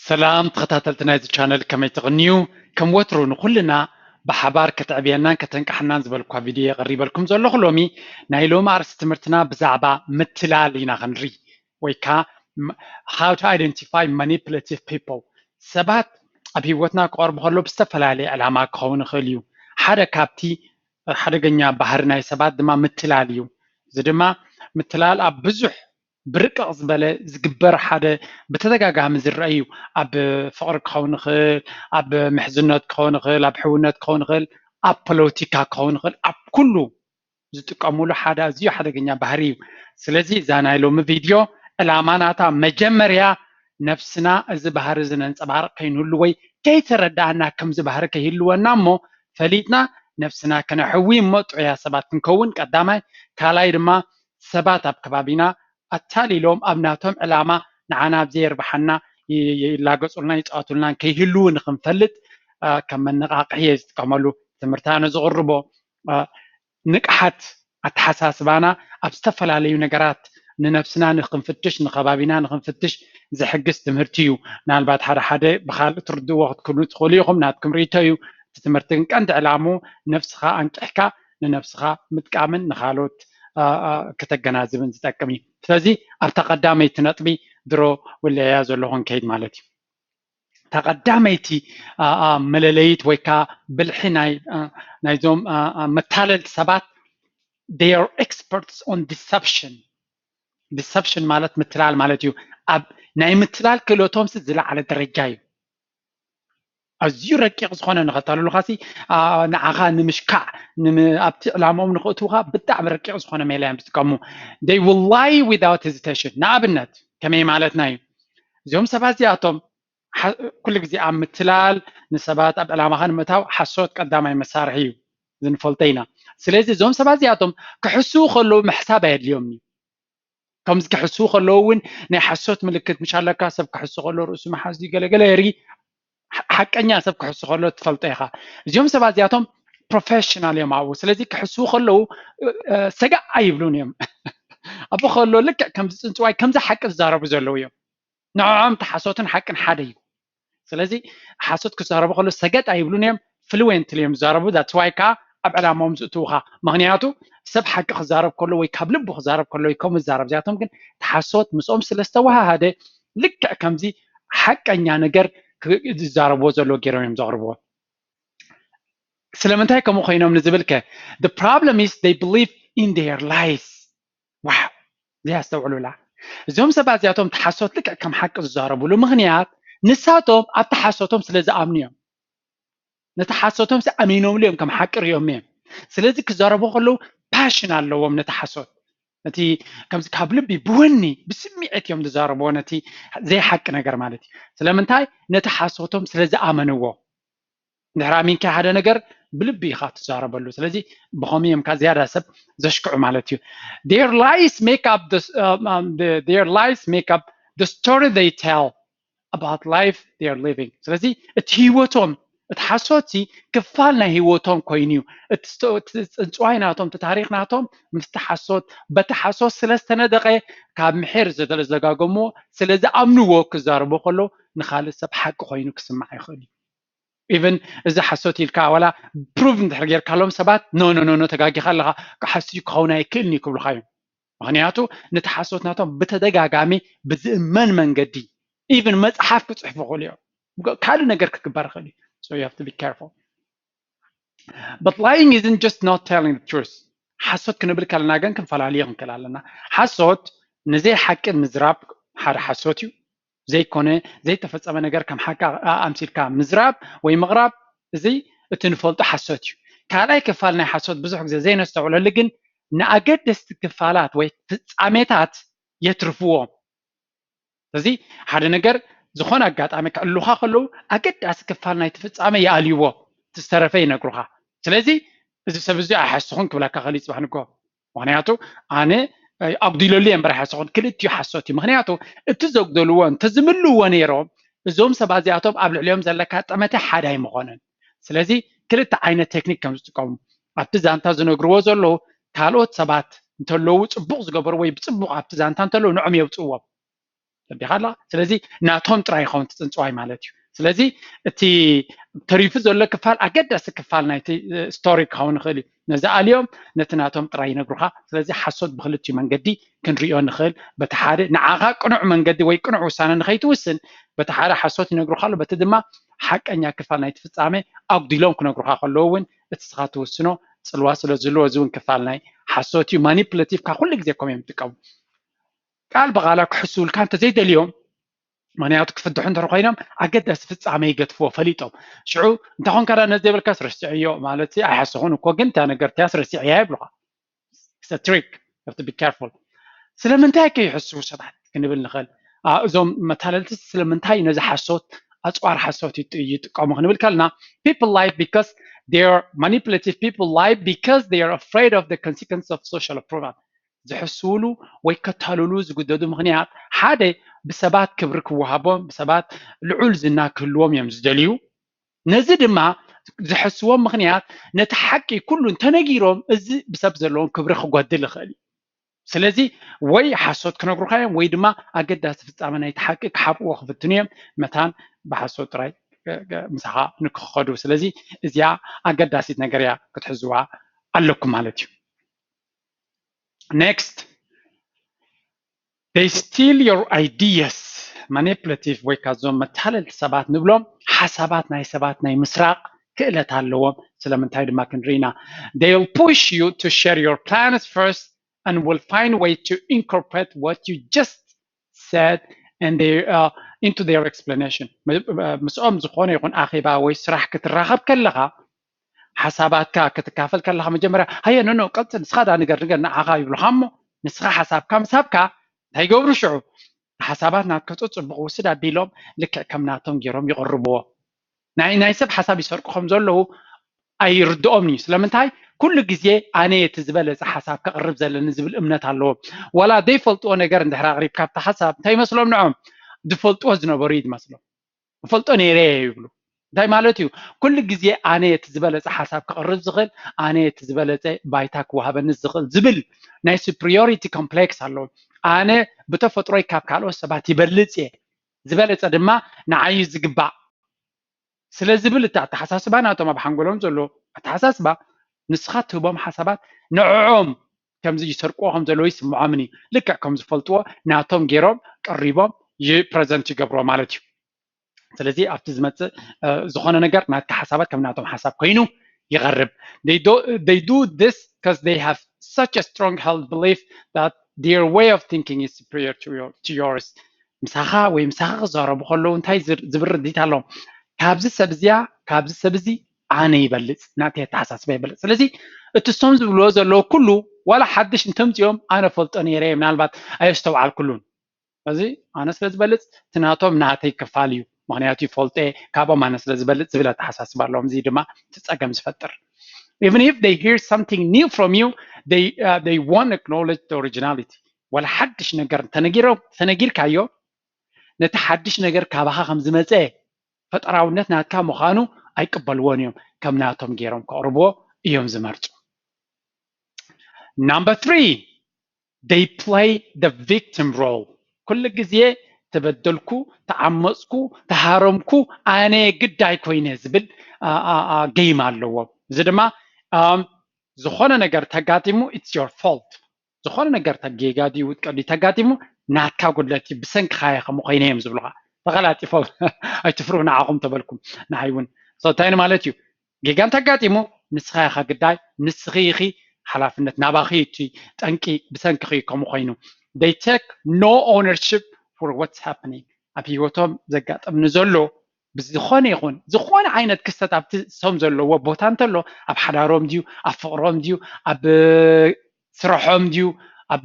ሰላም ተኸታተልቲ ናይዚ ቻነል፣ ከመይ ትቕንዩ? ከም ወትሩ ንኹልና ብሓባር ከተዕብየናን ከተንቃሕናን ዝበልኳ ቪድዮ የቕሪበልኩም ዘለኹ። ሎሚ ናይ ሎሚ ኣርእስቲ ትምህርትና ብዛዕባ ምትላል ኢና ክንርኢ፣ ወይ ከዓ how to identify manipulative people። ሰባት ኣብ ህይወትና ክቐርቡ ከለዉ ብዝተፈላለየ ዕላማ ክኸውን ይኽእል እዩ። ሓደ ካብቲ ሓደገኛ ባህሪ ናይ ሰባት ድማ ምትላል እዩ። እዚ ድማ ምትላል ኣብ ብዙሕ ብርቅቕ ዝበለ ዝግበር ሓደ ብተደጋጋሚ ዝረአ እዩ። ኣብ ፍቕሪ ክኸውን ይኽእል፣ ኣብ ምሕዝነት ክኸውን ይኽእል፣ ኣብ ሕውነት ክኸውን ይኽእል፣ ኣብ ፖለቲካ ክኸውን ይኽእል፣ ኣብ ኩሉ ዝጥቀሙሉ ሓደ ኣዝዩ ሓደገኛ ባህሪ እዩ። ስለዚ እዛ ናይ ሎሚ ቪድዮ ዕላማ ናታ መጀመርያ ነብስና እዚ ባህሪ እዚ ነንጸባርቕ ከይንህሉ ወይ ከይተረዳእና ከምዚ ባህሪ ከይህልወና እሞ ፈሊጥና ነብስና ከነሕዊ እሞ ጥዑያ ሰባት ክንከውን ቀዳማይ፣ ካልኣይ ድማ ሰባት ኣብ ከባቢና ኣታሊሎም ኣብ ናቶም ዕላማ ንዓና ኣብ ዘየርብሓና ይላገፁልናን ይፃወቱልናን ከይህልዉ ንክንፈልጥ ከም መነቃቅሒ እየ ዝጥቀመሉ። ትምህርቲ ኣነ ዝቕርቦ ንቅሓት ኣተሓሳስባና ኣብ ዝተፈላለዩ ነገራት ንነብስና ንክንፍትሽ ንከባቢና ንክንፍትሽ ዝሕግዝ ትምህርቲ እዩ። ምናልባት ሓደ ሓደ ብካልእ ትርድእዎ ክትክሉ ትኽእሉ ኢኹም። ናትኩም ርእይቶ እዩ። እቲ ትምህርቲ ግን ቀንዲ ዕላምኡ ነብስኻ ኣንቂሕካ ንነብስኻ ምጥቃምን ንካልኦት ከተገናዝብን ዝጠቅም እዩ። ስለዚ ኣብታ ቀዳመይቲ ነጥቢ ድሮ ውለያ ዘለኹ ንከይድ ማለት እዩ። እታ ቀዳመይቲ መለለይት ወይ ከዓ ብልሒ ናይዞም መታለልቲ ሰባት፣ they are experts on deception። Deception ማለት ምትላል ማለት እዩ። ኣብ ናይ ምትላል ክእለቶምሲ ዝለዓለ ደረጃ እዩ። ኣዝዩ ረቂቕ ዝኾነ ንኸታልሉኻሲ ንዓኻ ንምሽካዕ ኣብቲ ዕላምኦም ንኽእትውኻ ብጣዕሚ ረቂቕ ዝኾነ ሜላ እዮም ዝጥቀሙ። They will lie without hesitation። ንኣብነት ከመይ ማለትና እዩ? እዚኦም ሰባት እዚኣቶም ኩሉ ግዜ ኣብ ምትላል ንሰባት ኣብ ዕላማኻ ንምእታው ሓሶት ቀዳማይ መሳርሒ እዩ፣ ዝንፈልጦ ኢና። ስለዚ እዞም ሰባት እዚኣቶም ክሕስዉ ከለዉ ምሕሳብ ኣየድልዮምን እዩ። ከምዚ ክሕስዉ ከለዉ እውን ናይ ሓሶት ምልክት ምሽ ኣለካ። ሰብ ክሕሱ ከሎ ርእሱ መሓዙ ገለገለ የርኢ። ሓቀኛ ሰብ ክሕሱ ከሎ ትፈልጦ ኢኻ። እዚኦም ሰባት እዚኣቶም ፕሮፌሽናል እዮም ኣብኡ። ስለዚ ክሕስዉ ከለዉ ሰጋእ ኣይብሉን እዮም። ኣብኡ ከሎ ልክዕ ከምዚ ፅንፅዋይ ከምዚ ሓቂ ዝዛረቡ ዘለዉ እዮም። ንዕኦም እቲ ሓሶትን ሓቅን ሓደ እዩ። ስለዚ ሓሶት ክዛረቡ ከሎ ሰገጥ ኣይብሉን እዮም፣ ፍሉዌንትሊ እዮም ዝዛረቡ። That's why ከዓ ኣብ ዕላማኦም ዝእትውኻ። ምክንያቱ ሰብ ሓቂ ክዛረብ ከሎ ወይ ካብ ልቡ ክዛረብ ከሎ ወይ ከምኡ ዝዛረብ፣ እዚኣቶም ግን እቲ ሓሶት ምስኦም ስለ ዝተወሃሃደ ልክዕ ከምዚ ሓቀኛ ነገር ዝዛረብዎ ዘለዎ ገይሮም እዮም ዘቕርብዎ። ስለምንታይ ከምኡ ኮይኖም ንዝብል ከ? The problem is they believe in their lies። ዋው፣ እዚኣ ኣስተውዕሉላ። እዞም ሰባት እዚኣቶም እቲ ሓሶት ልክዕ ከም ሓቂ ዝዛረብሉ ምክንያት ንሳቶም ኣብቲ ሓሶቶም ስለ ዝኣምኑ እዮም። ነቲ ሓሶቶም ኣሚኖምሉ እዮም፣ ከም ሓቂ ሪኦም እዮም። ስለዚ ክዛረቡ ከለዉ ፓሽን ኣለዎም ነቲ ሓሶት። ነቲ ከምዚ ካብ ልቢ ብወኒ ብስምዒት እዮም ዝዛረብዎ ነቲ ዘይሓቂ ነገር ማለት እዩ። ስለምንታይ? ነቲ ሓሶቶም ስለ ዝኣመንዎ። እንድሕር ኣሚንካ ሓደ ነገር ብልቢ ኢኻ ትዛረበሉ። ስለዚ ብኸምኡ እዮም ዝያዳ ሰብ ዘሽክዑ ማለት እዩ። Their lies make up the, um, um, the, their lies make up the story they tell about life they are living። ስለዚ እቲ ህይወቶም እቲ ሓሶት ክፋል ናይ ህይወቶም ኮይኑ እዩ። እቲ ፅንፅዋይ ናቶም እቲ ታሪክ ናቶም ምስቲ ሓሶት በቲ ሓሶት ስለ ዝተነደቀ ካብ ምሒር ዝተዘጋገምዎ ስለ ዝኣምንዎ ክዛረቡ ከሎ ንካልእ ሰብ ሓቂ ኮይኑ ክስማዕ ይኽእል እዩ። ኢቨን እዚ ሓሶት ኢልካ ዋላ ፕሩቭ እንድሕር ጌርካሎም ሰባት ኖ ኖ ኖ ተጋጊኻ ኣለኻ፣ ሓስዩ ክኸውን ኣይክእልን እዩ ክብሉካ እዮም። ምክንያቱ ነቲ ሓሶት ናቶም ብተደጋጋሚ ብዝእመን መንገዲ ኢቨን መፅሓፍ ክፅሕፉ ይኽእሉ እዮም። ካልእ ነገር ክግበር ይኽእል እዩ። So you have to be careful. But lying isn't just not telling the truth. ሓሶት ክንብል ከለና ግን ክንፈላልዮ ክንክእል ኣለና። ሓሶት ንዘይ ሓቂ ምዝራብ ሓደ ሓሶት እዩ። ዘይኮነ ዘይተፈጸመ ነገር ከም ሓቂ ኣምሲልካ ምዝራብ ወይ ምቕራብ፣ እዚ እቲ ንፈልጦ ሓሶት እዩ። ካልኣይ ክፋል ናይ ሓሶት ብዙሕ ግዜ ዘይነስተውዕለሉ ግን ንኣገደስቲ ክፋላት ወይ ፍጻሜታት የትርፍዎ። ስለዚ ሓደ ነገር ዝኾነ ኣጋጣሚ ክዕልሉኻ ከለዉ ኣገዳሲ ክፋል ናይቲ ፍጻሜ ይኣልይዎ፣ እቲ ዝተረፈ ይነግሩኻ። ስለዚ እዚ ሰብ እዚ ኣይሓስኹን ክብለካ ክእል እዩ ጽባሕ ንግሆ። ምክንያቱ ኣነ ኣጉዲለሉ እየ እምበር ኣይሓስኹን። ክልቲኡ ሓሶት እዩ። ምክንያቱ እቲ ዘጉደልዎ እንተዝምልእዎ ነይሮም እዞም ሰባት እዚኣቶም ኣብ ልዕሊኦም ዘለካ ጠመተ ሓደ ኣይምኾነን። ስለዚ ክልተ ዓይነት ቴክኒክ ከም ዝጥቀሙ ኣብቲ ዛንታ ዝነግርዎ ዘለዉ ካልኦት ሰባት እንተለዉ ጽቡቕ ዝገበሩ ወይ ብጽቡቕ ኣብቲ ዛንታ እንተለዉ ንዖም የውፅእዎም። ተረዲኻ ኣለኻ? ስለዚ ናቶም ጥራይ ይኸውን እቲ ጽንጽዋይ ማለት እዩ። ስለዚ እቲ ተሪፉ ዘሎ ክፋል ኣገዳሲ ክፋል ናይቲ ስቶሪ ክኸውን ይኽእል እዩ። ነዚ ኣልዮም ነቲ ናቶም ጥራይ ይነግሩኻ። ስለዚ ሓሶት ብክልቲኡ መንገዲ ክንሪኦ ንኽእል። በቲ ሓደ ንዓኻ ቅኑዕ መንገዲ ወይ ቅኑዕ ውሳነ ንኸይትውስን በቲ ሓደ ሓሶት ይነግሩኻ ኣሎ፣ በቲ ድማ ሓቀኛ ክፋል ናይቲ ፍጻሜ ኣጉዲሎም ክነግሩኻ ከለዉ እውን እቲ ስኻ ትውስኖ ጽልዋ ስለ ዝህልዎ እዚ እውን ክፋል ናይ ሓሶት እዩ። ማኒፕሌቲቭካ ኩሉ ግዜ ከምኡ እዮም ዝጥቀሙ። ቃል ብቓላ ክሕስውልካ እንተዘይደልዮም ምክንያቱ ክፍትሑ እንተ ኮይኖም ኣገዳሲ ፍጻመ ይገድፍዎ ፈሊጦም። ሽዑ እንተ ኾንካ ዳ ነዚ ዘይበልካስ ረሲዐዮ ማለት ኣይሓሰኹን እኮ ግን እታ ነገር እቲያስ ረሲዐያ ይብሉኻ። It's a trick. You have to be careful. ስለምንታይ ከይሕስቡ ሰባት ክንብል ንኽእል። እዞም መታለልቲ ስለምንታይ ነዚ ሓሶት ኣፅዋር ሓሶት ይጥቀሙ ክንብል ከለና people lie because they are manipulative, people lie because they are afraid of the consequence of social approval. ዝሕስውሉ ወይ ከታልሉ ዝግደዱ ምኽንያት ሓደ ብሰባት ክብሪ ክወሃቦም ብሰባት ልዑል ዝና ክህልዎም እዮም ዝደልዩ። ነዚ ድማ ዝሕስዎም ምኽንያት ነቲ ሓቂ ኩሉ እንተነጊሮም እዚ ብሰብ ዘለዎም ክብሪ ክጎድል ይኽእል እዩ። ስለዚ ወይ ሓሶት ክነግሩኻ እዮም ወይ ድማ ኣገዳሲ ፍጻመ ናይቲ ሓቂ ክሓብእዎ ክፍትኑ እዮም። መታን ብሓሶት ጥራይ ምሳኻ ንክኸዱ። ስለዚ እዚኣ ኣገዳሲት ነገር እያ ክትሕዝዋ ኣለኩም ማለት እዩ። Next, they steal your ideas. ማኒፕሌቲቭ ወይ ካዞም መታለልቲ ሰባት ንብሎም ሓሳባት ናይ ሰባት ናይ ምስራቕ ክእለት ኣለዎም። ስለምንታይ ድማ ክንርኢና። They'll push you to share your plans first and will find way to incorporate what you just said and they, uh, into their explanation. ምስኦም ዝኾነ ይኹን ኣኼባ ወይ ስራሕ ክትራኸብ ከለኻ ሓሳባትካ ክትካፈል ከለኻ መጀመርያ ሃየ ኖኖ ቀጽል ንስኻ ዳ ንገር ንገር ንዓኻ ይብሉኻ እሞ ንስኻ ሓሳብካ ምስ ሃብካ እንታይ ይገብሩ ሽዑ ሓሳባት ናትካ ጽቡቕ ውስድ ኣቢሎም ልክዕ ከም ናቶም ገይሮም ይቕርብዎ። ናይ ናይ ሰብ ሓሳብ ይሰርቁ ከም ዘለዉ ኣይርድኦም እዩ። ስለምንታይ ኩሉ ግዜ ኣነ እቲ ዝበለጸ ሓሳብ ከቕርብ ዘለኒ ዝብል እምነት ኣለዎም። ዋላ ዘይፈልጥዎ ነገር እንድሕር ኣቕሪብካ ኣብቲ ሓሳብ እንታይ ይመስሎም ንዖም ዝፈልጥዎ ዝነበሩ እዩ ዝመስሎም። እፈልጦ ነይረ እየ ይብሉ። እንታይ ማለት እዩ? ኩሉ ግዜ ኣነ እቲ ዝበለጸ ሓሳብ ክቕርብ ዝኽእል፣ ኣነ እቲ ዝበለጸ ባይታ ክወሃበኒ ዝኽእል ዝብል ናይ superiority complex ኣለዎም። ኣነ ብተፈጥሮይ ካብ ካልኦት ሰባት ይበልጽ እየ፣ ዝበለጸ ድማ ንዓይ እዩ ዝግባእ ስለ ዝብል እቲ ኣተሓሳስባ ናቶም ኣብ ሓንጎሎም ዘሎ ኣተሓሳስባ ንስኻ ትህቦም ሓሳባት ንዕኦም ከምዚ ይሰርቅዎ ከም ዘለዉ ይስምዖምን እዩ። ልክዕ ከም ዝፈልጥዎ ናቶም ገይሮም ቀሪቦም ይፕረዘንት ይገብርዎ ማለት እዩ። ስለዚ ኣብቲ ዝመፅእ ዝኾነ ነገር ናትካ ሓሳባት ከም ናቶም ሓሳብ ኮይኑ ይቐርብ። They do this because they have such a strong held belief that their way of thinking is superior to yours. ምሳኻ ወይ ምሳኻ ክዛረቡ ከለዉ እንታይ ዝብርድት ኣለዎም? ካብዚ ሰብ እዚኣ ካብዚ ሰብ እዚ ኣነ ይበልፅ፣ ናተይ ኣተሓሳስባ ይበልፅ። ስለዚ እቲ እሶም ዝብልዎ ዘለዉ ኩሉ ዋላ ሓድሽ እንተምፅኦም ኣነ ፈልጦ ነይረ ምናልባት ኣየስተውዓልኩሉን። እዚ ኣነ ስለ ዝበልፅ እቲ ናቶም ናተይ ክፋል እዩ፣ ምክንያቱ ይፈልጦ እየ ካብኦም ኣነ ስለ ዝበልፅ ዝብል ኣተሓሳስባ ኣለዎም። እዚ ድማ እቲ ፀገም ዝፈጥር። Even if they hear something new from you, they, uh, they won't acknowledge the originality. ዋላ ሓድሽ ነገር ተነጊርካዮ ነቲ ሓድሽ ነገር ካባኻ ከም ዝመፀ ፈጠራውነት ናትካ ምዃኑ ኣይቅበልዎን እዮም። ከም ናቶም ገይሮም ከቕርብዎ እዮም ዝመርፁ። Number three, they play the victim role. ኩሉ ግዜ ተበደልኩ፣ ተዓመፅኩ፣ ተሃረምኩ ኣነ ግዳይ ኮይነ ዝብል ጌም ኣለዎም። እዚ ድማ ዝኾነ ነገር ተጋጢሙ it's your fault። ዝኾነ ነገር ጌጋ ድዩ ውድቀት ድዩ ተጋጢሙ ናትካ ጉድለት እዩ፣ ብሰንክኻ እየ ከምኡ ኮይነ እዮም ዝብሉኻ። ተቐላጢፎም ኣይትፍርሁ ንዓኹም ተበልኩም ንዓይ እውን። እንታይ ማለት እዩ? ጌጋ እንተጋጢሙ ንስኻ ኢኻ ግዳይ፣ ንስኺ ኢኺ ሓላፍነት ናባኺ እቲ ጠንቂ ብሰንክኺ እዩ ከምኡ ኮይኑ። They take no ownership for what's happening. ኣብ ህይወቶም ዘጋጥምኒ ዘሎ ብዝኾነ ይኹን ዝኾነ ዓይነት ክስተት ኣብቲ እሶም ዘለዎ ቦታ እንተሎ ኣብ ሓዳሮም ድዩ ኣብ ፍቕሮም ድዩ ኣብ ስርሖም ድዩ ኣብ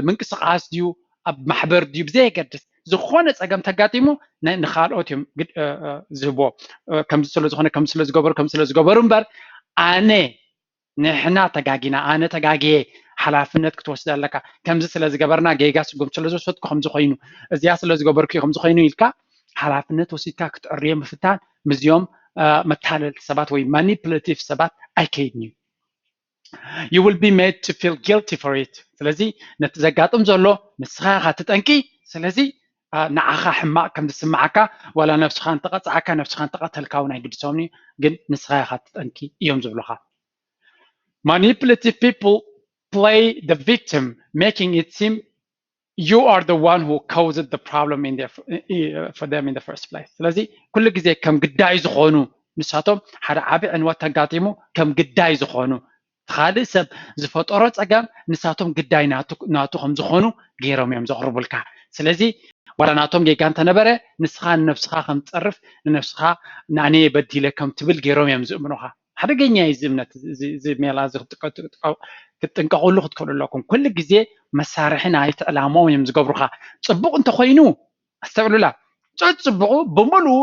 ምንቅስቃስ ድዩ ኣብ ማሕበር ድዩ ብዘየገድስ ዝኾነ ፀገም ተጋጢሙ ንካልኦት እዮም ዝህብዎ። ከምዚ ስለዝኾነ ከምዚ ስለዝገበሩ ከምዚ ስለዝገበሩ እምበር ኣነ ንሕና ተጋጊና ኣነ ተጋግየ ሓላፍነት ክትወስድ ኣለካ። ከምዚ ስለዝገበርና ጌጋ ስጉምቲ ስለዝወሰድኩ ከምዚ ኮይኑ እዚኣ ስለዝገበርኩ ከምዚ ኮይኑ ኢልካ ሓላፍነት ወሲድካ ክትዕርዮ ምፍታን ምስዚኦም መታለልቲ ሰባት ወይ ማኒፕሌቲቭ ሰባት ኣይከይድን እዩ። You will be made to feel guilty for it. ስለዚ ነቲ ዘጋጥም ዘሎ ንስኻ ኢኻ እቲ ጠንቂ። ስለዚ ንዓኻ ሕማቕ ከም ዝስምዓካ፣ ዋላ ነብስኻ እንተቐጻዕካ፣ ነብስኻ እንተቐተልካ እውን ኣይግድሶምን እዩ። ግን ንስኻ ኢኻ እቲ ጠንቂ እዮም ዝብሉኻ። Manipulative people play the victim, making it seem you are the one who caused the problem in their, for them in the first place. ስለዚ ኩሉ ግዜ ከም ግዳይ ዝኾኑ፣ ንሳቶም ሓደ ዓቢ ዕንወት ተጋጢሙ ከም ግዳይ ዝኾኑ፣ ካልእ ሰብ ዝፈጠሮ ጸገም ንሳቶም ግዳይ ናቱ ከም ዝኾኑ ገይሮም እዮም ዘቕርቡልካ። ስለዚ ዋላ ናቶም ጌጋ እንተነበረ፣ ንስኻ ንነብስኻ ከም ትጸርፍ፣ ንነብስኻ ንኣነየ በዲለ ከም ትብል ገይሮም እዮም ዝእምኑኻ። ሓደገኛ እዩ እዚ እምነት። እዚ ሜላ እዚ ክትጥንቀቕሉ ክትክእሉ ኣለኩም። ኩሉ ግዜ መሳርሒ ናይቲ ዕላማኦም እዮም ዝገብሩኻ። ጽቡቕ እንተኾይኑ፣ ኣስተውዕሉላ፣ ጸጽቡቑ ብምሉኡ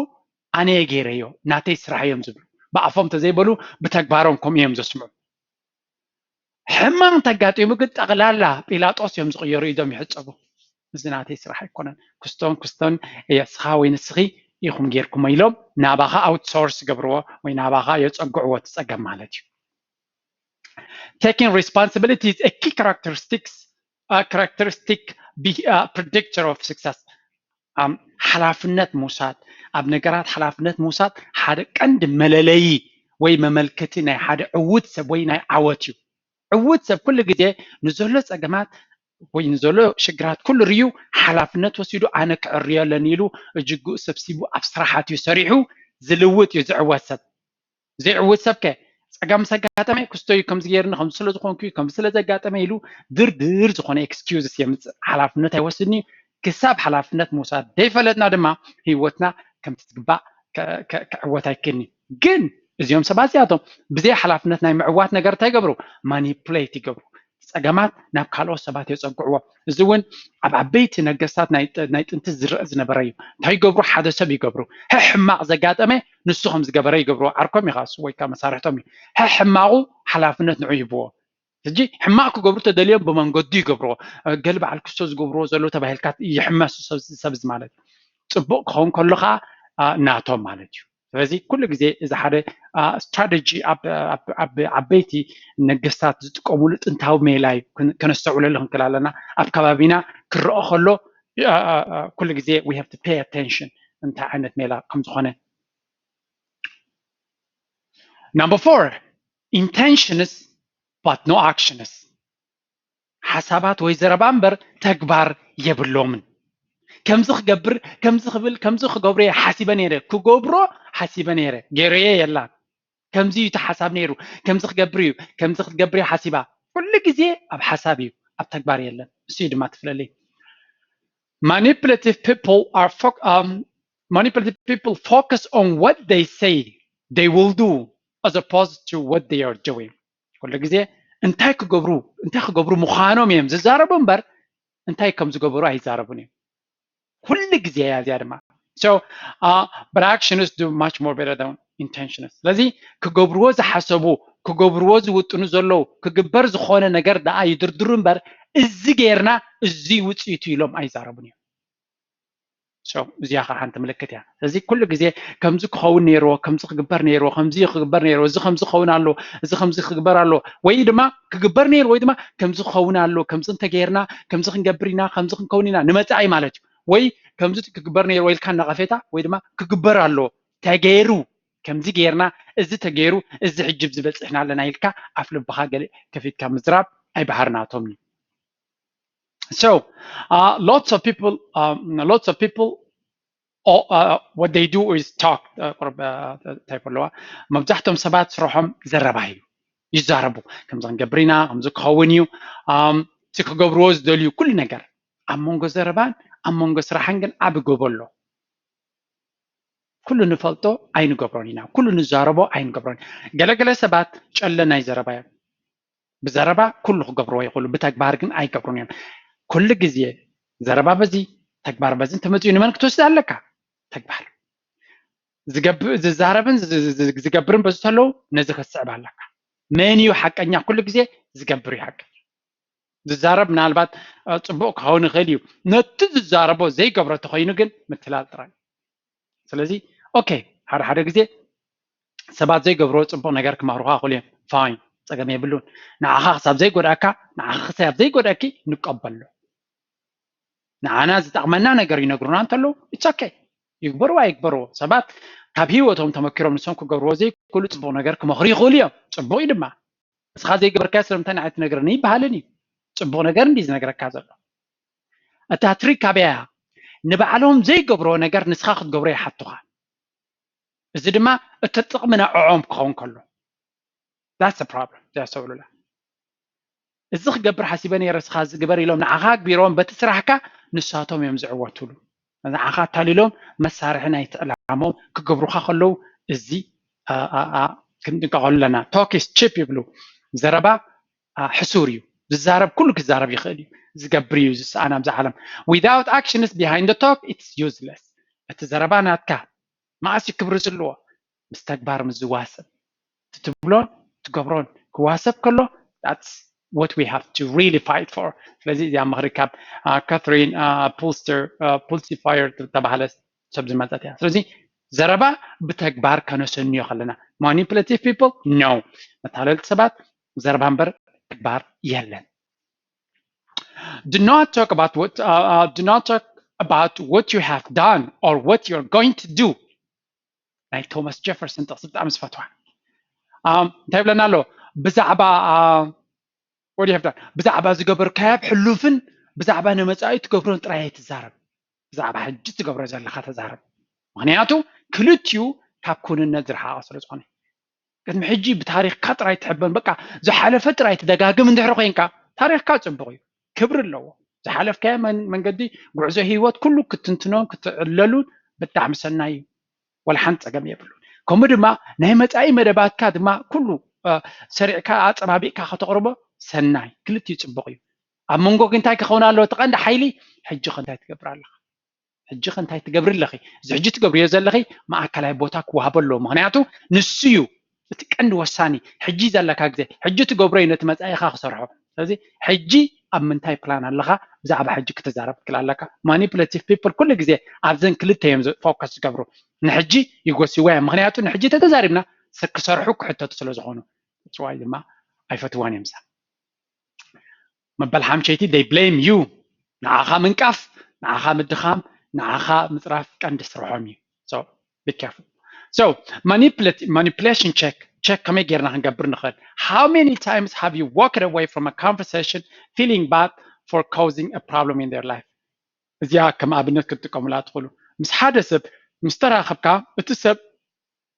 ኣነየ ገይረዮ፣ ናተይ ስራሕ እዮም ዝብሉ። ብኣፎም ተዘይበሉ ብተግባሮም ከምኡ እዮም ዘስምዑ። ሕማቕ እንተጋጢሙ ግን ጠቕላላ ጲላጦስ እዮም ዝቕየሩ፣ ኢዶም ይሕጸቡ። እዚ ናተይ ስራሕ ኣይኮነን። ክስቶን ክስቶን የስኻ ወይ ንስኺ ኢኹም ጌርኩሞ ኢሎም ናባኻ ኣውትሶርስ ይገብርዎ ወይ ናባኻ የጸግዕዎ እቲ ጸገም ማለት እዩ። Taking responsibility is a key characteristics, uh, characteristic be, uh, predictor of success. ሓላፍነት ምውሳድ፣ ኣብ ነገራት ሓላፍነት ምውሳድ ሓደ ቀንዲ መለለዪ ወይ መመልከቲ ናይ ሓደ ዕዉት ሰብ ወይ ናይ ዓወት እዩ። ዕዉት ሰብ ኩሉ ግዜ ንዘሎ ጸገማት ወይ ንዘሎ ሽግራት ኩሉ ርዩ ሓላፍነት ወሲዱ ኣነ ክዕርዮ ኣለኒ ኢሉ እጅግኡ ሰብሲቡ ኣብ ስራሓት እዩ ሰሪሑ ዝልውጥ እዩ ዝዕወት ሰብ። ዘይዕውት ሰብ ከ ጸገም ምስ ኣጋጠመ ክስቶ እዩ፣ ከምዚ ገይርኒ፣ ከምዚ ስለ ዝኾንኩ እዩ፣ ከምዚ ስለ ዘጋጠመ ኢሉ ድርድር ዝኾነ ኤክስኪውዝስ የምጽእ። ሓላፍነት ኣይወስድን እዩ። ክሳብ ሓላፍነት ምውሳድ ዘይፈለጥና ድማ ህይወትና ከምቲ ዝግባእ ክዕወት ኣይክእልን እዩ። ግን እዚኦም ሰባት እዚኣቶም ብዘይ ሓላፍነት ናይ ምዕዋት ነገር እንታይ ይገብሩ? ማኒፕሌት ይገብሩ። ጸገማት ናብ ካልኦት ሰባት የጸግዕዎ። እዚ እውን ኣብ ዓበይቲ ነገስታት ናይ ጥንቲ ዝረአ ዝነበረ እዩ። እንታይ ይገብሩ? ሓደ ሰብ ይገብሩ። ሕማቕ ዘጋጠመ ንሱ ከም ዝገበረ ይገብርዎ። ዓርኮም እዩ፣ እሱ ወይ ከዓ መሳርሕቶም እዩ። ሕማቑ ሓላፍነት ንዑ ይህብዎ። ሕጂ ሕማቕ ክገብሩ ተደልዮም ብመንገዱ ይገብርዎ። ገለ በዓል ክስቶ ዝገብርዎ ዘሎ ተባሂልካ ይሕመስ ሰብ ማለት እዩ። ጽቡቕ ክኸውን ከሎ ከዓ ናቶም ማለት እዩ። ስለዚ ኩሉ ግዜ እዚ ሓደ ስትራተጂ ኣብ ዓበይቲ ነገስታት ዝጥቀሙሉ ጥንታዊ ሜላ እዩ። ከነስተውዕለሉ ክንክእል ኣለና። ኣብ ከባቢና ክረአ ከሎ ኩሉ ግዜ we have to pay attention እንታይ ዓይነት ሜላ ከም ዝኾነ። Number four, intentions but no actions. ሓሳባት ወይ ዘረባ እምበር ተግባር የብሎምን። ከምዚ ክገብር፣ ከምዚ ክብል፣ ከምዚ ክገብሮ እየ ሓሲበ ነይረ፣ ክገብሮ ሓሲበ ነይረ፣ ገይረዮ የላን። ከምዚ እዩ እቲ ሓሳብ ነይሩ፣ ከምዚ ክገብር እዩ፣ ከምዚ ክትገብር እዩ ሓሲባ። ኩሉ ግዜ ኣብ ሓሳብ እዩ፣ ኣብ ተግባር የለን። እሱ እዩ ድማ ትፍለለይ። Manipulative people are fo- um, manipulative people focus on what they say they will do as opposed to what they are doing. ኩሉ ግዜ እንታይ ክገብሩ እንታይ ክገብሩ ምዃኖም እዮም ዝዛረቡ እምበር እንታይ ከም ዝገበሩ ኣይዛረቡን እዮም። ኩሉ ግዜ እያ እዚኣ ድማ። So uh, but actions do much more better than intentions. ስለዚ ክገብርዎ ዝሓሰቡ ክገብርዎ ዝውጥኑ ዘለዉ ክግበር ዝኾነ ነገር ደኣ ይድርድሩ እምበር እዚ ጌርና እዚ ውፅኢቱ ኢሎም ኣይዛረቡን እዮም። እዚኣ ከዓ ሓንቲ ምልክት እያ። ስለዚ ኩሉ ግዜ ከምዚ ክኸውን ነይርዎ፣ ከምዚ ክግበር ነይርዎ፣ ከምዚ ክግበር ነይርዎ፣ እዚ ከምዚ ክኸውን ኣሎ፣ እዚ ከምዚ ክግበር ኣሎ፣ ወይ ድማ ክግበር ነይሩ ወይ ድማ ከምዚ ክኸውን ኣሎ፣ ከምዚ እንተገይርና ከምዚ ክንገብር ኢና፣ ከምዚ ክንከውን ኢና ንመጻኢ ማለት እዩ። ወይ ከምዚ ክግበር ነይርዎ ኢልካ ነቐፌታ ወይ ድማ ክግበር ኣሎ፣ ተገይሩ፣ ከምዚ ገይርና፣ እዚ ተገይሩ፣ እዚ ሕጂ ኣብዚ በጺሕና ኣለና ኢልካ ኣፍ ልብኻ ገለ ከፊትካ ምዝራብ ኣይባህርናቶም እዩ። So uh, lots of people, um, lots of people, oh, uh, what they do is talk. እንታይ ኣለዋ፣ መብዛሕትኦም ሰባት ስርሖም ዘረባ እዩ፣ ይዛረቡ። ከምዚ ክንገብር ኢና፣ ከምዚ ክኸውን እዩ። እቲ ክገብርዎ ዝደልዩ ኩሉ ነገር ኣብ መንጎ ዘረባን ኣብ መንጎ ስራሕን ግን ዓቢ ጎቦ ኣሎ። ኩሉ ንፈልጦ ኣይንገብሮን ኢና፣ ኩሉ ንዛረቦ ኣይንገብሮን። ገለገለ ሰባት ጨለ ናይ ዘረባ እዮም። ብዘረባ ኩሉ ክገብርዎ ይኽእሉ፣ ብተግባር ግን ኣይገብሩን እዮም። ኩሉ ግዜ ዘረባ በዚ ተግባር በዚ እንተመፅኡ ንመን ክትወስድ ኣለካ? ተግባር። ዝዛረብን ዝገብርን በዚ ተለዉ ነዚ ክትስዕብ ኣለካ። መን እዩ ሓቀኛ? ኩሉ ግዜ ዝገብር እዩ ሓቀኛ። ዝዛረብ ምናልባት ፅቡቕ ክኸውን ይኽእል እዩ፣ ነቲ ዝዛረቦ ዘይገብሮ ተኾይኑ ግን ምትላል ጥራይ። ስለዚ ኦኬ፣ ሓደ ሓደ ግዜ ሰባት ዘይገብርዎ ፅቡቕ ነገር ክመኽሩኻ ይኽእሉ እዮም። ፋይን፣ ፀገም የብሉን። ንዓኻ ክሳብ ዘይጎድኣካ፣ ንዓኻ ክሳብ ዘይጎድኣኪ ንቀበሎ። ንዓና ዝጠቕመና ነገር ይነግሩና እንተለዉ it's okay ይግበርዎ ኣይግበርዎ። ሰባት ካብ ህይወቶም ተመኪሮም ንሶም ክገብርዎ ዘይክእሉ ፅቡቕ ነገር ክመኽሩ ይኽእሉ እዮም። ፅቡቕ እዩ ድማ። ንስኻ ዘይገበርካዮ ስለምንታይ ንዓይ ትነግረኒ ይበሃልን እዩ። ፅቡቕ ነገር እንዲ ዝነግረካ ዘሎ። እታ ትሪክ ካበያ ንባዕሎም ዘይገብርዎ ነገር ንስኻ ክትገብሮ ይሓቱኻ። እዚ ድማ እቲ ጥቕሚ ንዕኦም ክኸውን ከሎ that's the problem ዘስተውዕሉላ። እዚ ክገብር ሓሲበ ነይረ ስኻ ዝግበር ኢሎም ንዓኻ ኣግቢሮም በቲ ስራሕካ ንሳቶም እዮም ዝዕወቱሉ። ንዓኻ ኣታሊሎም መሳርሒ ናይቲ ዕላሞም ክገብሩኻ ከለዉ እዚ ክንጥንቀቐሉ ኣለና። Talk is cheap ይብሉ። ዘረባ ሕሱር እዩ። ዝዛረብ ኩሉ ክዛረብ ይኽእል እዩ። ዝገብር እዩ ዝሰኣን ኣብዚ ዓለም። Without actions behind the talk it's useless። እቲ ዘረባ ናትካ መኣስ ክብሪ ዝልዎ ምስ ተግባር ምስ ዝዋሰብ ትብሎን ትገብሮን ክዋሰብ ከሎ that's what we have to really fight for። ስለዚ እዚኣ ምኽሪ ካብ ካትሪን ፑልስተር ፑልሲፋየር ዝተባህለ ሰብ ዝመፀት እያ። ስለዚ ዘረባ ብተግባር ከነሰንዮ ከለና manipulative people no መታለልቲ ሰባት ዘረባ እምበር ተግባር የለን። Do not talk about what uh, uh, do not talk about what you have done or what you're going to do። ናይ ቶማስ ጀፈርሰን ጥቕሲ ብጣዕሚ ዝፈትዋ እንታይ ይብለና ኣሎ? ብዛዕባ what you have done ብዛዕባ ዝገበርካዮ ኣብ ሕሉፍን ብዛዕባ ንመጻኢ ትገብሮን ጥራይ ኣይትዛረብ። ብዛዕባ ሕጂ ትገብሮ ዘለኻ ተዛረብ። ምኽንያቱ ክልቲኡ ካብ ኩንነት ዝረሓቐ ስለ ዝኾነ ቅድሚ ሕጂ ብታሪኽካ ጥራይ ትሕበን በቃ ዝሓለፈ ጥራይ ትደጋግም እንድሕር ኮይንካ ታሪኽካ ጽቡቕ እዩ፣ ክብሪ ኣለዎ። ዝሓለፍካዮ መንገዲ ጉዕዞ ህይወት ኩሉ ክትንትኖን ክትዕለሉን ብጣዕሚ ሰናይ እዩ። ወላ ሓንቲ ጸገም የብሉን። ከምኡ ድማ ናይ መጻኢ መደባትካ ድማ ኩሉ ሰሪዕካ ኣጸባቢቕካ ከተቕርቦ ሰናይ ክልቲኡ ጽቡቕ እዩ። ኣብ መንጎ ግን እንታይ ክኸውን ኣለዎ? እቲ ቀንዲ ሓይሊ ሕጂ ከ እንታይ ትገብር ኣለኻ? ሕጂ ከ እንታይ ትገብሪ ኣለኺ? እዚ ሕጂ ትገብርዮ ዘለኺ ማእከላይ ቦታ ክወሃቦ ኣለዎ። ምኽንያቱ ንሱ እዩ እቲ ቀንዲ ወሳኒ። ሕጂ ዘለካ ግዜ ሕጂ ትገብሮ እዩ ነቲ መጻኢኻ ክሰርሖ። ስለዚ ሕጂ ኣብ ምንታይ ፕላን ኣለኻ? ብዛዕባ ሕጂ ክትዛረብ ክል ኣለካ። Manipulative people ኩሉ ግዜ ኣብዘን ክልተ እዮም ፎከስ ዝገብሩ። ንሕጂ ይጎስይዋ እዮም። ምኽንያቱ ንሕጂ ተተዛሪብና ክሰርሑ ክሕተቱ ስለ ዝኾኑ። ጽዋይ ድማ ኣይፈትዋን እዮም። ምበል ሓምሸይቲ they blame you። ንዓኻ ምንቃፍ፣ ንዓኻ ምድኻም፣ ንዓኻ ምጽራፍ ቀንዲ ስርሖም እዩ። So be careful። So manipulate manipulation check check ከመይ ጌርና ክንገብር ንኽእል? How many times have you walked away from a conversation feeling bad for causing a problem in their life? እዚኣ ከም ኣብነት ክትጥቀሙላ ትኽእሉ። ምስ ሓደ ሰብ ምስ ተራኸብካ እቲ ሰብ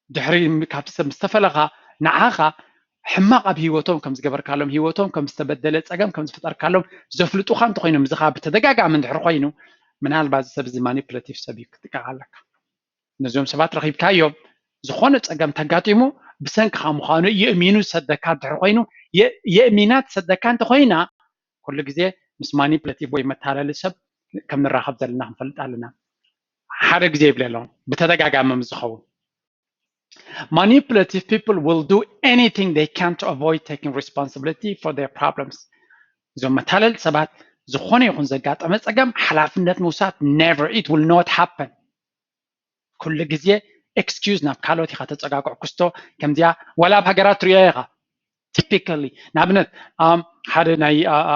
ድሕሪ ካብቲ ሰብ ምስ ተፈለኻ ንዓኻ ሕማቕ ኣብ ህይወቶም ከም ዝገበርካሎም ህይወቶም ከም ዝተበደለ ጸገም ከም ዝፈጠርካሎም ዘፍልጡኻ እንተኾይኖም እዚ ኸዓ ብተደጋጋሚ እንድሕር ኮይኑ ምናልባት እዚ ሰብ እዚ ማኒፕለቲቭ ሰብ እዩ ክትጥቀቕ ኣለካ። ነዚኦም ሰባት ረኺብካዮም ዝኾነ ጸገም ተጋጢሙ ብሰንክኻ ምዃኑ የእሚኑ ዝሰደካ እንድሕር ኮይኑ የእሚና ትሰደካ እንተኾይና ኩሉ ግዜ ምስ ማኒፕለቲቭ ወይ መታለሊ ሰብ ከም ንራኸብ ዘለና ክንፈልጥ ኣለና። ሓደ ግዜ ይብለ ኣለኹ ብተደጋጋሚ ምስ ዝኸውን Manipulative people will do anything they can to avoid taking responsibility for their problems። እዞም መታለልቲ ሰባት ዝኾነ ይኹን ዘጋጠመ ጸገም ሓላፍነት ምውሳድ never it will not happen። ኩሉ ግዜ excuse ናብ ካልኦት ኢኻ ተጸጋግዖ ክስቶ ከምዚኣ ዋላ ኣብ ሃገራት ትሪኦ ኢኻ። Typically ንኣብነት ሓደ ናይ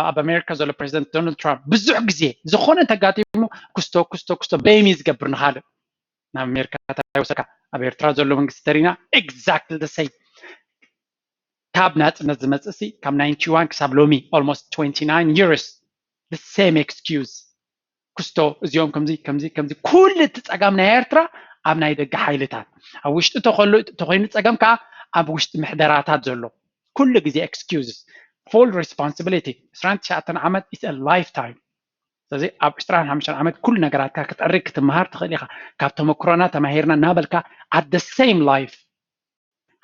ኣብ ኣሜሪካ ዘሎ ፕሬዚደንት ዶናልድ ትራምፕ ብዙሕ ግዜ ዝኾነ እንተጋጢሙ ክስቶ ክስቶ ክስቶ blame እዩ ዝገብር ንኻልእ ናብ ኣሜሪካ እንታይ ወሰካ ኣብ ኤርትራ ዘሎ መንግስቲ ተሪና exactly the same ካብ ናፅነት ዝመፅእ ሲ ካብ ninety one ክሳብ ሎሚ almost twenty nine years the same excuse ክስቶ እዚኦም ከምዚ ከምዚ ከምዚ ኩሉ እቲ ፀገም ናይ ኤርትራ ኣብ ናይ ደገ ሓይልታት ኣብ ውሽጢ ተኮይኑ ፀገም ከዓ ኣብ ውሽጢ ምሕደራታት ዘሎ ኩሉ ግዜ excuses full responsibility ዕስራን ትሽዓተን ዓመት is a lifetime ስለዚ ኣብ ዕስራን ሓሙሽተን ዓመት ኩሉ ነገራትካ ክትዕሪ ክትመሃር ትኽእል ኢኻ ካብ ተመክሮና ተማሂርና እናበልካ at the same life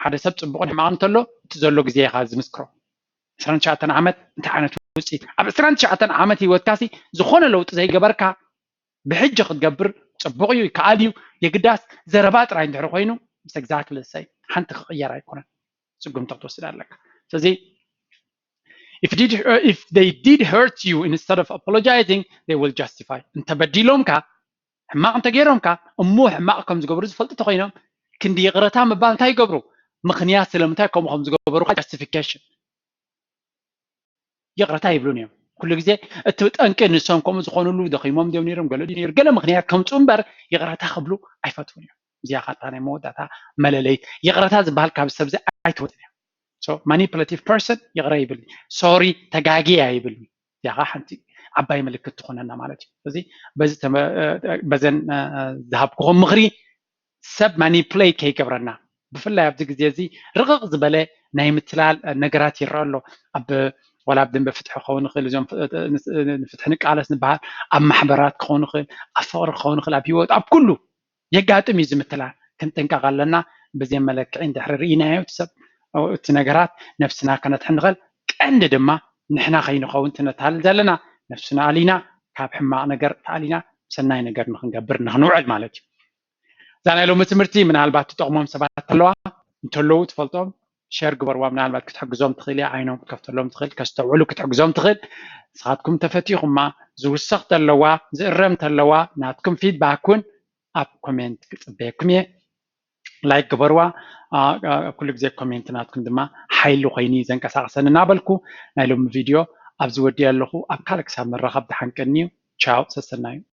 ሓደ ሰብ ፅቡቕን ሕማቕ እንተሎ እቲ ዘሎ ግዜ ኢኻ ዝምስክሮ ዕስራን ትሽዓተን ዓመት እንታይ ዓይነት ውፅኢት ኣብ ዕስራን ትሽዓተን ዓመት ህይወትካ ሲ ዝኾነ ለውጢ ዘይገበርካ ብሕጂ ክትገብር ፅቡቕ እዩ ይከኣል እዩ የግዳስ ዘረባ ጥራይ እንድሕር ኮይኑ ምስ exactly the same ሓንቲ ክቕየር ኣይኮነን ስጉምቲ ክትወስድ ኣለካ ስለዚ if, did, uh, if they did hurt you instead of apologizing they will justify እንተበዲሎምካ ሕማቕ እንተገይሮምካ እሞ ሕማቕ ከም ዝገብሩ ዝፈልጡ ተኮይኖም ክንዲ ይቕረታ ምባል እንታይ ይገብሩ ምኽንያት ስለምንታይ ከምኡ ከም ዝገበሩካ justification ይቕረታ ይብሉን እዮም ኩሉ ግዜ እቲ ጠንቂ ንሶም ከምኡ ዝኾኑሉ ደኺሞም ድዮም ነይሮም፣ ገለ ድዩ ነይሩ፣ ገለ ምኽንያት ከምፁ እምበር ይቕረታ ክብሉ ኣይፈትውን እዮም። እዚኣ ኻታ ናይ መወዳእታ መለለይት። ይቕረታ ዝበሃል ካብ ሰብዚ ኣይትወፅን እያ። ማኒፕሌቲቭ ፐርሰን ይቕረ ይብል፣ ሶሪ ተጋጊ ኣይብል። እዚኣ ሓንቲ ዓባይ ምልክት ትኾነና ማለት እዩ። ስለዚ በዘን ዝሃብኩኹም ምኽሪ ሰብ ማኒፕሌት ከይገብረና፣ ብፍላይ ኣብዚ ግዜ እዚ ርቕቕ ዝበለ ናይ ምትላል ነገራት ይረአ ኣሎ። ኣብ ዋላ ኣብ ደንበ ፍትሒ ክኸውን ይኽእል፣ እዞም ንፍትሒ ንቃለስ ንበሃል፣ ኣብ ማሕበራት ክኸውን ይኽእል፣ ኣብ ፍቕሪ ክኸውን ይኽእል፣ ኣብ ሂወት፣ ኣብ ኩሉ የጋጥም እዩ ዝምትላል። ክንጥንቀቕ ኣለና። ብዘይ መለክዒ እንድሕሪ ርኢናዮ እቲ ሰብ እቲ ነገራት ነብስና ከነትሕን ንኽእል። ቀንዲ ድማ ንሕና ከይንኸውን ትነታልል ዘለና ነብስና ኣሊና ካብ ሕማቕ ነገር ተኣሊና ሰናይ ነገር ንክንገብር ንክንውዕል ማለት እዩ። እዛ ናይ ሎሚ ትምህርቲ ምናልባት ትጠቕሞም ሰባት ኣለዋ እንተለዉ ትፈልጦም ሸር ግበርዋ። ምናልባት ክትሕግዞም ትኽእል እያ፣ ዓይኖም ክትከፍተሎም ትኽእል፣ ከስተውዕሉ ክትሕግዞም ትኽእል። ንስኻትኩም ተፈቲኹማ ዝውሰኽ ተለዋ ዝእረም ተለዋ ናትኩም ፊድባክ እውን ኣብ ኮሜንት ክፅበየኩም እየ። ላይክ ግበርዋ። ኩሉ ግዜ ኮሜንት ናትኩም ድማ ሓይሊ ኮይኑ እዩ ዘንቀሳቕሰኒ እናበልኩ ናይ ሎሚ ቪድዮ ኣብዚ ወዲኦ ኣለኹ። ኣብ ካልእ ክሳብ ንራኸብ ደሓን ቀንዩ። ቻው፣ ሰሰናዩ።